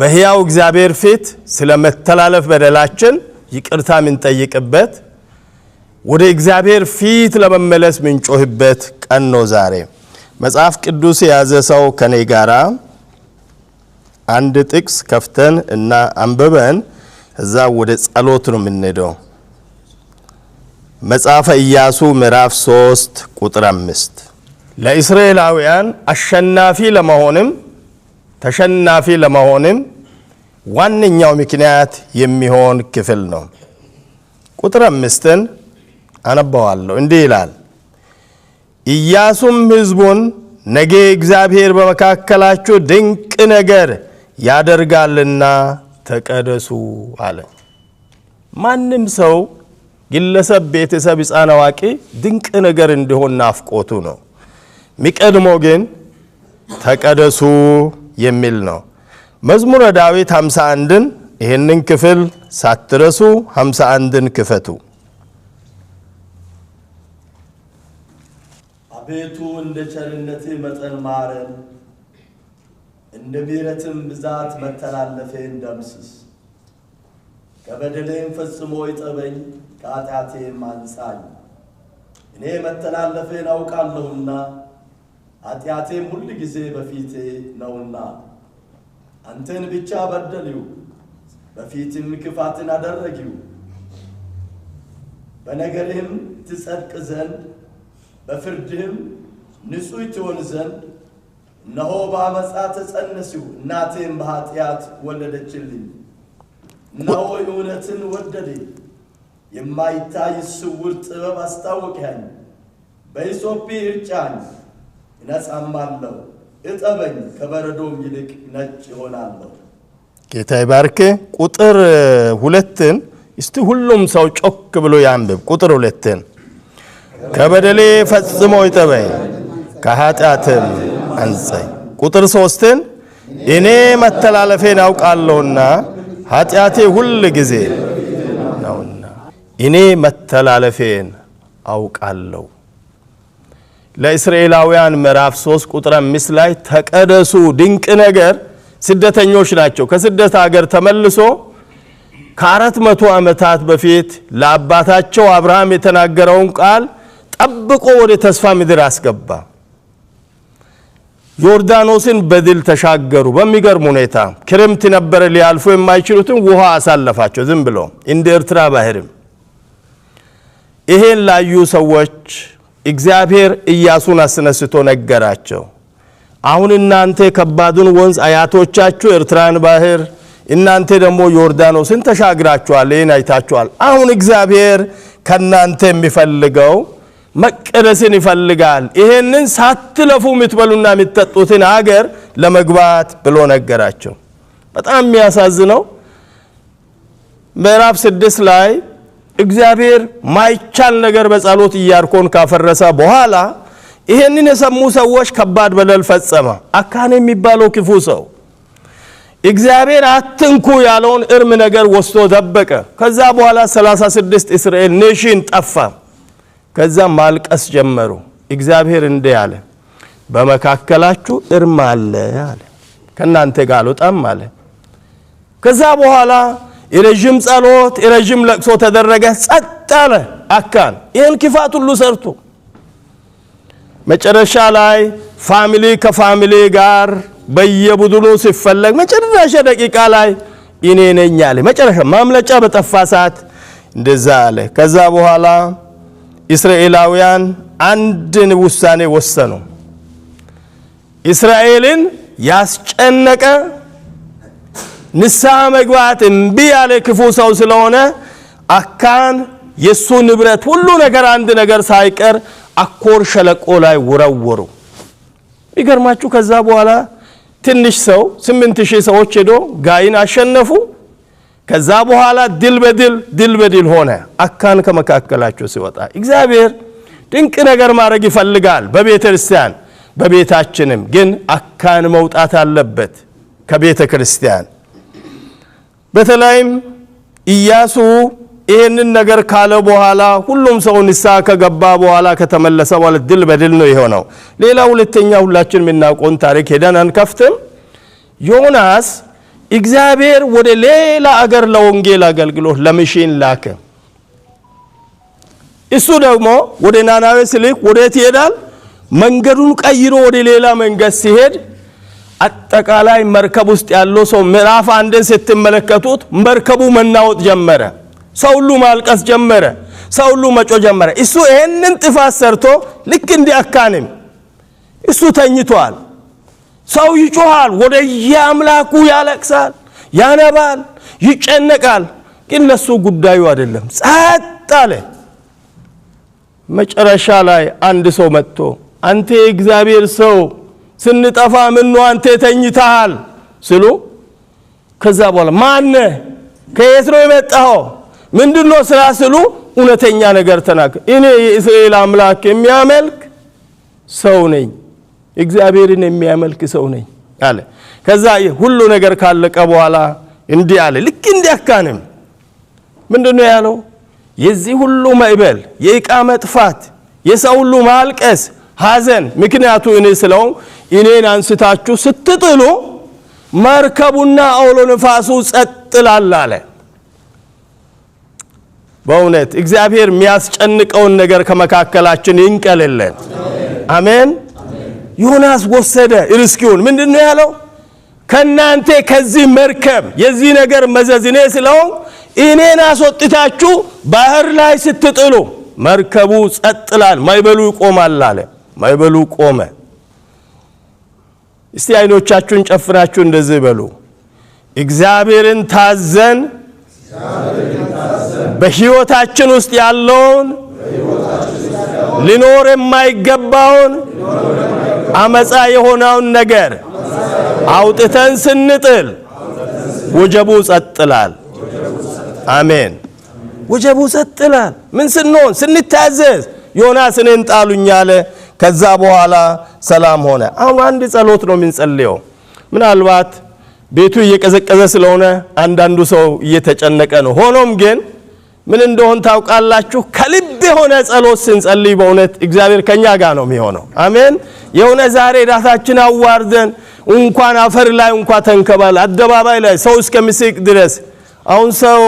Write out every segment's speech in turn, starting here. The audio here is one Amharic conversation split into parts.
በሕያው እግዚአብሔር ፊት ስለ መተላለፍ በደላችን ይቅርታ የምንጠይቅበት፣ ወደ እግዚአብሔር ፊት ለመመለስ ምንጮህበት ቀን ነው ዛሬ። መጽሐፍ ቅዱስ የያዘ ሰው ከኔ ጋራ አንድ ጥቅስ ከፍተን እና አንብበን እዛ ወደ ጸሎት ነው የምንሄደው። መጽሐፈ ኢያሱ ምዕራፍ 3 ቁጥር 5። ለእስራኤላውያን አሸናፊ ለመሆንም ተሸናፊ ለመሆንም ዋነኛው ምክንያት የሚሆን ክፍል ነው። ቁጥር 5ን አነባዋለሁ። እንዲህ ይላል፣ ኢያሱም ሕዝቡን ነገ እግዚአብሔር በመካከላችሁ ድንቅ ነገር ያደርጋልና ተቀደሱ አለ። ማንም ሰው፣ ግለሰብ፣ ቤተሰብ፣ ሕፃን፣ አዋቂ ድንቅ ነገር እንዲሆን ናፍቆቱ ነው። ሚቀድሞ ግን ተቀደሱ የሚል ነው። መዝሙረ ዳዊት 51ን፣ ይህንን ክፍል ሳትረሱ 51ን ክፈቱ። አቤቱ፣ እንደ ቸርነትህ መጠን ማረን፣ እንደ ምሕረትህም ብዛት መተላለፌን ደምስስ። ከበደሌም ፈጽሞ እጠበኝ፣ ከኃጢአቴም አንጻኝ። እኔ መተላለፌን አውቃለሁና፣ ኃጢአቴም ሁል ጊዜ በፊቴ ነውና። አንተን ብቻ በደልሁ፣ በፊትህም ክፋትን አደረግሁ። በነገርህም ትጸድቅ ዘንድ፣ በፍርድህም ንጹሕ ትሆን ዘንድ፣ እነሆ በዓመፃ ተጸነስሁ፣ እናቴም በኃጢአት ወለደችልኝ። እነሆ እውነትን ወደድህ፣ የማይታይ ስውር ጥበብ አስታወቅኸኝ። በሂሶጵ እርጫኝ፣ እነጻማለሁ፣ እጠበኝ፣ ከበረዶም ይልቅ ነጭ እሆናለሁ። ጌታ ይባርክ። ቁጥር 2ን እስቲ ሁሉም ሰው ጮክ ብሎ ያንብብ። ቁጥር 2ን፣ ከበደሌ ፈጽሞ ይጠበኝ፣ ከኃጢአትም አንጻኝ። ቁጥር 3ን፣ እኔ መተላለፌን አውቃለሁና ኃጢአቴ ሁል ጊዜ ነውና። እኔ መተላለፌን አውቃለሁ። ለእስራኤላውያን ምዕራፍ 3 ቁጥር 5 ላይ ተቀደሱ፣ ድንቅ ነገር፣ ስደተኞች ናቸው። ከስደት ሀገር ተመልሶ ከ400 ዓመታት በፊት ለአባታቸው አብርሃም የተናገረውን ቃል ጠብቆ ወደ ተስፋ ምድር አስገባ። ዮርዳኖስን በድል ተሻገሩ። በሚገርም ሁኔታ ክረምት ነበረ፣ ሊያልፉ የማይችሉትን ውሃ አሳለፋቸው ዝም ብሎ እንደ ኤርትራ ባህርም። ይሄን ላዩ ሰዎች እግዚአብሔር ኢያሱን አስነስቶ ነገራቸው። አሁን እናንተ ከባዱን ወንዝ፣ አያቶቻችሁ ኤርትራን ባህር፣ እናንተ ደግሞ ዮርዳኖስን ተሻግራችኋል፣ ይሄን አይታችኋል። አሁን እግዚአብሔር ከናንተ የሚፈልገው መቀደስን ይፈልጋል። ይሄንን ሳትለፉ የምትበሉና የምትጠጡትን ሀገር ለመግባት ብሎ ነገራቸው። በጣም የሚያሳዝነው ምዕራፍ 6 ላይ እግዚአብሔር ማይቻል ነገር በጸሎት ኢያሪኮን ካፈረሰ በኋላ ይሄንን የሰሙ ሰዎች ከባድ በደል ፈጸመ። አካን የሚባለው ክፉ ሰው እግዚአብሔር አትንኩ ያለውን እርም ነገር ወስዶ ደበቀ። ከዛ በኋላ 36 እስራኤል nation ጠፋ። ከዛ ማልቀስ ጀመሩ። እግዚአብሔር እንዲህ አለ፣ በመካከላችሁ እርም አለ አለ። ከናንተ ጋር አልወጣም አለ። ከዛ በኋላ የረጅም ጸሎት፣ የረጅም ለቅሶ ተደረገ። ጸጥ አለ አካን ይህን ክፋት ሁሉ ሰርቶ። መጨረሻ ላይ family ከ family ጋር በየቡድኑ ሲፈለግ መጨረሻ ደቂቃ ላይ እኔ ነኝ አለ። መጨረሻ ማምለጫ በጠፋ ሰዓት እንደዛ አለ። ከዛ በኋላ እስራኤላውያን አንድን ውሳኔ ወሰኑ። እስራኤልን ያስጨነቀ፣ ንስሐ መግባት እምቢ ያለ ክፉ ሰው ስለሆነ አካን የሱ ንብረት ሁሉ ነገር አንድ ነገር ሳይቀር አኮር ሸለቆ ላይ ወረወሩ። ይገርማችሁ ከዛ በኋላ ትንሽ ሰው 8000 ሰዎች ሄዶ ጋይን አሸነፉ። ከዛ በኋላ ድል በድል፣ ድል በድል ሆነ። አካን ከመካከላቸው ሲወጣ እግዚአብሔር ድንቅ ነገር ማድረግ ይፈልጋል በቤተክርስቲያን፣ በቤታችንም ግን አካን መውጣት አለበት ከቤተክርስቲያን። በተለይም ኢያሱ ይሄንን ነገር ካለ በኋላ፣ ሁሉም ሰው ንስሐ ከገባ በኋላ፣ ከተመለሰ በኋላ ድል በድል ነው የሆነው። ሌላ ሁለተኛ ሁላችን የምናውቀውን ታሪክ ሄደን አንከፍትም። ዮናስ እግዚአብሔር ወደ ሌላ አገር ለወንጌል አገልግሎት ለ mission ላከ። እሱ ደግሞ ወደ ናናዌ ሲልክ ወዴት ይሄዳል? መንገዱን ቀይሮ ወደ ሌላ መንገድ ሲሄድ አጠቃላይ መርከብ ውስጥ ያለው ሰው ምዕራፍ 1ን ስትመለከቱት መርከቡ መናወጥ ጀመረ። ሰው ሁሉ ማልቀስ ጀመረ። ሰው ሁሉ መጮህ ጀመረ። እሱ ይሄንን ጥፋት ሰርቶ ልክ እንደ አካንም እሱ ተኝቷል። ሰው ይጮሃል፣ ወደ የአምላኩ ያለቅሳል፣ ያነባል፣ ይጨነቃል። ግን ለሱ ጉዳዩ አይደለም። ጸጥ አለ። መጨረሻ ላይ አንድ ሰው መጥቶ አንተ የእግዚአብሔር ሰው ስንጠፋ ምነው አንተ ተኝተሃል ሲሉ፣ ከዛ በኋላ ማነህ? ከየት ነው የመጣኸው? ምንድነው ስራ ሲሉ እውነተኛ ነገር ተናገረ። እኔ የእስራኤል አምላክ የሚያመልክ ሰው ነኝ፣ እግዚአብሔርን የሚያመልክ ሰው ነኝ አለ። ከዛ ሁሉ ነገር ካለቀ በኋላ እንዲህ አለ። ልክ እንዲያካንም ምንድነው ያለው? የዚህ ሁሉ ማዕበል፣ የእቃ መጥፋት፣ የሰው ሁሉ ማልቀስ፣ ሐዘን ምክንያቱ እኔ ስለሆንኩ እኔን አንስታችሁ ስትጥሉ መርከቡና አውሎ ነፋሱ ጸጥ ይላል አለ። በእውነት እግዚአብሔር የሚያስጨንቀውን ነገር ከመካከላችን ይንቀልልን። አሜን። ዮናስ ወሰደ risk ኡን። ምንድነው ያለው? ከናንተ ከዚህ መርከብ የዚህ ነገር መዘዝ እኔ ስለሆንኩ እኔን አስወጥታችሁ ባህር ላይ ስትጥሉ መርከቡ ጸጥ ይላል፣ ማዕበሉ ይቆማል አለ። ማዕበሉ ቆመ። እስቲ አይኖቻችሁን ጨፍናችሁ እንደዚህ በሉ። እግዚአብሔርን ታዘን በሕይወታችን ውስጥ ያለውን ሊኖር የማይገባውን አመፃ የሆነውን ነገር አውጥተን ስንጥል ወጀቡ ጸጥ ይላል። አሜን። ወጀቡ ጸጥ ይላል። ምን ስንሆን? ስንታዘዝ። ዮናስ እኔን ጣሉኝ አለ። ከዛ በኋላ ሰላም ሆነ። አሁን አንድ ጸሎት ነው የምንጸልየው። ምናልባት ቤቱ እየቀዘቀዘ ስለሆነ አንዳንዱ ሰው እየተጨነቀ ነው። ሆኖም ግን ምን እንደሆን ታውቃላችሁ? ከልብ የሆነ ጸሎት ስንጸልይ በእውነት እግዚአብሔር ከኛ ጋር ነው የሚሆነው። አሜን። የሆነ ዛሬ ራሳችን አዋርደን እንኳን አፈር ላይ እንኳን ተንከባል አደባባይ ላይ ሰው እስከሚስቅ ድረስ አሁን ሰው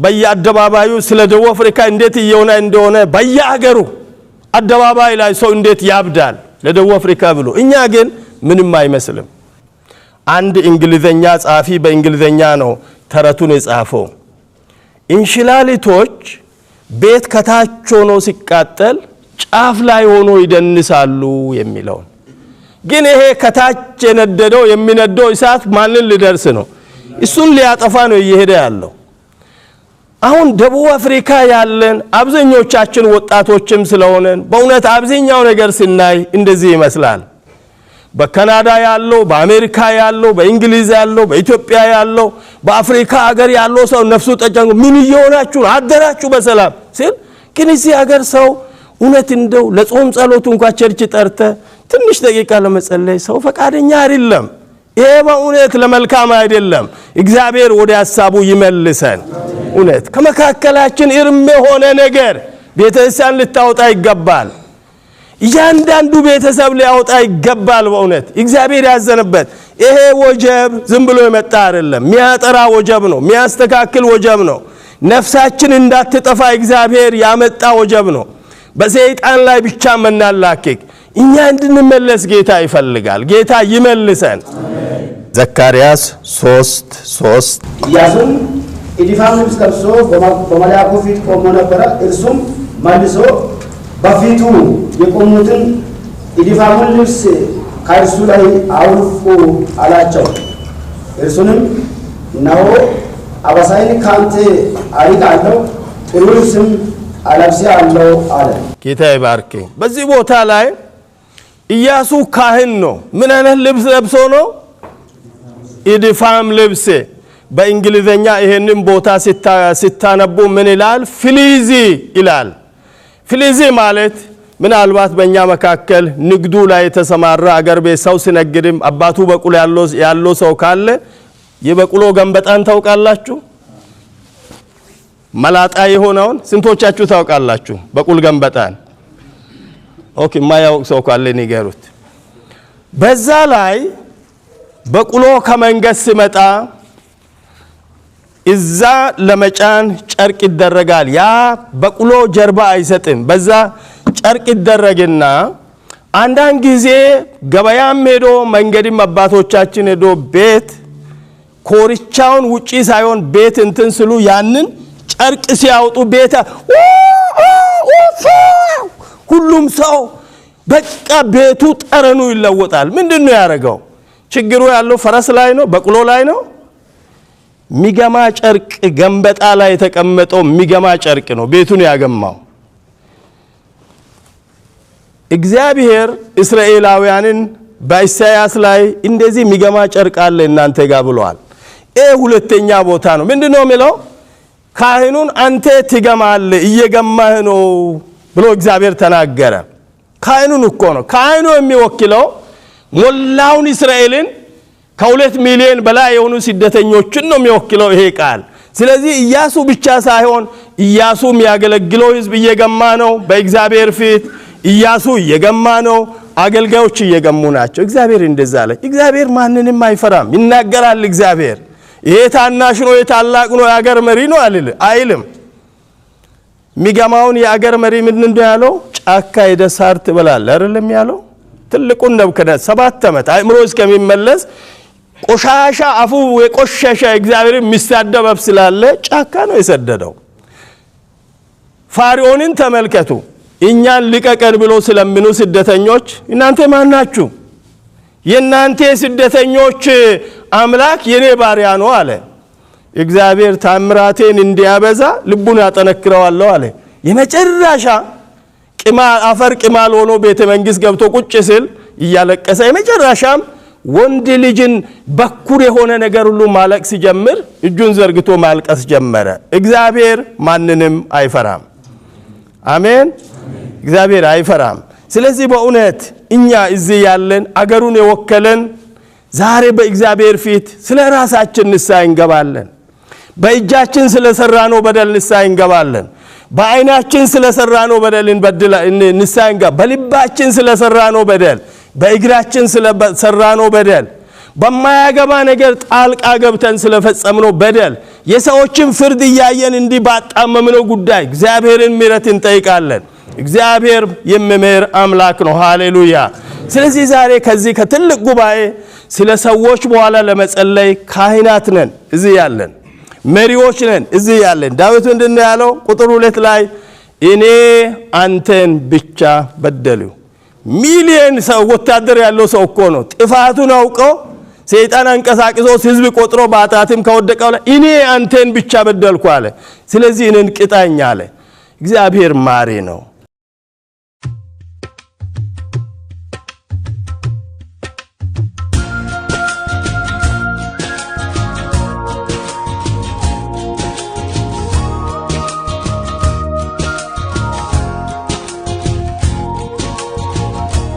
በየአደባባዩ ስለ ደቡብ አፍሪካ እንዴት እየሆነ እንደሆነ በየአገሩ አደባባይ ላይ ሰው እንዴት ያብዳል ለደቡብ አፍሪካ ብሎ፣ እኛ ግን ምንም አይመስልም። አንድ እንግሊዘኛ ጸሐፊ በእንግሊዘኛ ነው ተረቱን የጻፈው። እንሽላሊቶች ቤት ከታች ሆኖ ሲቃጠል ጫፍ ላይ ሆኖ ይደንሳሉ የሚለው፣ ግን ይሄ ከታች የነደደው የሚነደው እሳት ማንን ሊደርስ ነው? እሱን ሊያጠፋ ነው እየሄደ ያለው። አሁን ደቡብ አፍሪካ ያለን አብዛኞቻችን ወጣቶችም ስለሆነን በእውነት አብዛኛው ነገር ስናይ እንደዚህ ይመስላል። በካናዳ ያለው፣ በአሜሪካ ያለው፣ በእንግሊዝ ያለው፣ በኢትዮጵያ ያለው፣ በአፍሪካ ሀገር ያለው ሰው ነፍሱ ተጨንቆ ምን እየሆናችሁ ነው? አደራችሁ በሰላም ሲል፣ ግን እዚህ ሀገር ሰው እውነት እንደው ለጾም ጸሎቱ እንኳን church ጠርተ ትንሽ ደቂቃ ለመጸለይ ሰው ፈቃደኛ አይደለም። ይሄ በእውነት ለመልካም አይደለም። እግዚአብሔር ወደ ሐሳቡ ይመልሰን። እውነት ከመካከላችን እርም የሆነ ነገር ቤተክርስቲያን ልታወጣ ይገባል። እያንዳንዱ ቤተሰብ ሊያወጣ ይገባል። በእውነት እግዚአብሔር ያዘነበት ይሄ ወጀብ ዝም ብሎ የመጣ አይደለም። የሚያጠራ ወጀብ ነው። የሚያስተካክል ወጀብ ነው። ነፍሳችን እንዳትጠፋ እግዚአብሔር ያመጣ ወጀብ ነው። በሰይጣን ላይ ብቻ መናላከክ እኛ እንድንመለስ ጌታ ይፈልጋል። ጌታ ይመልሰን። ዘካርያስ 3:3። ኢያሱም እድፋም ልብስ ለብሶ በመልአኩ ፊት ቆሞ ነበረ። እርሱም መልሶ በፊቱ የቆሙትን እድፋሙን ልብስ ከእርሱ ላይ አውልቁ አላቸው። እርሱንም እነሆ አበሳህን ከአንተ አርቃለሁ፣ ጥሩ ልብስም አለብስሃለሁ አለ። ጌታ ይባርክ። በዚህ ቦታ ላይ ኢያሱ ካህን ነው። ምን አይነት ልብስ ለብሶ ነው? እድፋም ልብስ። በእንግሊዘኛ ይሄንን ቦታ ስታነቡ ምን ይላል? Filthy ይላል። Filthy ማለት ምናልባት በእኛ መካከል ንግዱ ላይ የተሰማራ አገር ቤት ሰው ሲነግድም አባቱ በቅሎ ያለው ሰው ካለ የበቅሎ ገንበጣን ታውቃላችሁ? መላጣ የሆነውን ስንቶቻችሁ ታውቃላችሁ? በቁል ገንበጣን። Okay፣ የማያውቅ ሰው ካለ ንገሩት። በዛ ላይ በቅሎ ከመንገድ ሲመጣ እዛ ለመጫን ጨርቅ ይደረጋል። ያ በቅሎ ጀርባ አይሰጥም። በዛ ጨርቅ ይደረግና አንዳንድ ጊዜ ገበያም ሄዶ መንገድም አባቶቻችን ሄዶ ቤት ኮርቻውን ውጪ ሳይሆን ቤት እንትን ስሉ ያንን ጨርቅ ሲያወጡ ቤት ሁሉም ሰው በቃ ቤቱ ጠረኑ ይለወጣል። ምንድን ነው ያደረገው? ችግሩ ያለው ፈረስ ላይ ነው፣ በቅሎ ላይ ነው። ሚገማ ጨርቅ ገንበጣ ላይ የተቀመጠው ሚገማ ጨርቅ ነው ቤቱን ያገማው። እግዚአብሔር እስራኤላውያንን በኢሳያስ ላይ እንደዚህ ሚገማ ጨርቅ አለ እናንተ ጋር ብለዋል። ይህ ሁለተኛ ቦታ ነው። ምንድን ነው የሚለው? ካህኑን አንተ ትገማለህ፣ እየገማህ ነው ብሎ እግዚአብሔር ተናገረ። ካህኑን እኮ ነው። ካህኑ የሚወክለው ሞላውን እስራኤልን ከ2 ሚሊዮን በላይ የሆኑ ስደተኞችን ነው የሚወክለው ይሄ ቃል። ስለዚህ ኢያሱ ብቻ ሳይሆን ኢያሱ የሚያገለግለው ሕዝብ እየገማ ነው በእግዚአብሔር ፊት። ኢያሱ እየገማ ነው፣ አገልጋዮች እየገሙ ናቸው። እግዚአብሔር እንደዛ አለ። እግዚአብሔር ማንንም አይፈራም፣ ይናገራል። እግዚአብሔር ይሄ ታናሽ ነው፣ የታላቅ ነው፣ የአገር መሪ ነው አይልም። የሚገማውን የአገር መሪ ምንድን ነው ያለው? ጫካ ሄደህ ሳር ትበላለህ አይደለም ያለው? ትልቁን ነቡከደነፆር 7 ዓመት አእምሮ እስከሚመለስ ቆሻሻ አፉ የቆሸሸ እግዚአብሔር የሚሳደብ አፍ ስላለ ጫካ ነው የሰደደው። ፋርዖንን ተመልከቱ። እኛን ልቀቀን ብሎ ስለምኑ ስደተኞች እናንተ ማን ናችሁ? የእናንተ ስደተኞች አምላክ የኔ ባሪያ ነው አለ። እግዚአብሔር ታምራቴን እንዲያበዛ ልቡን ያጠነክረዋለሁ አለ። የመጨረሻ አፈር ቅማል ሆኖ ቤተ መንግስት ገብቶ ቁጭ ሲል እያለቀሰ የመጨረሻም ወንድ ልጅን በኩር የሆነ ነገር ሁሉ ማለቅ ሲጀምር እጁን ዘርግቶ ማልቀስ ጀመረ። እግዚአብሔር ማንንም አይፈራም። አሜን። እግዚአብሔር አይፈራም። ስለዚህ በእውነት እኛ እዚህ ያለን አገሩን የወከለን ዛሬ በእግዚአብሔር ፊት ስለ ራሳችን ንስሐ እንገባለን። በእጃችን ስለሰራነው በደል ንስሐ እንገባለን። በዓይናችን ስለሰራነው በደል ንስሐ እንገባ። በልባችን ስለሰራነው በደል፣ በእግራችን ስለሰራነው በደል፣ በማያገባ ነገር ጣልቃ ገብተን ስለፈጸምነው በደል፣ የሰዎችን ፍርድ እያየን እንዲህ ባጣመምነው ጉዳይ እግዚአብሔርን ምሕረት እንጠይቃለን። እግዚአብሔር የሚምር አምላክ ነው። ሃሌሉያ። ስለዚህ ዛሬ ከዚህ ከትልቅ ጉባኤ ስለ ሰዎች በኋላ ለመጸለይ ካህናት ነን እዚህ ያለን፣ መሪዎች ነን እዚህ ያለን። ዳዊት ምንድን ነው ያለው? ቁጥር 2 ላይ እኔ አንተን ብቻ በደልሁ። ሚሊየን ሰው ወታደር ያለው ሰው እኮ ነው። ጥፋቱን አውቀው ሰይጣን አንቀሳቅሶ ህዝብ ቆጥሮ በኃጢአትም ከወደቀው ላይ እኔ አንተን ብቻ በደልኩ አለ። ስለዚህ እኔን ቅጣኝ አለ። እግዚአብሔር ማሪ ነው።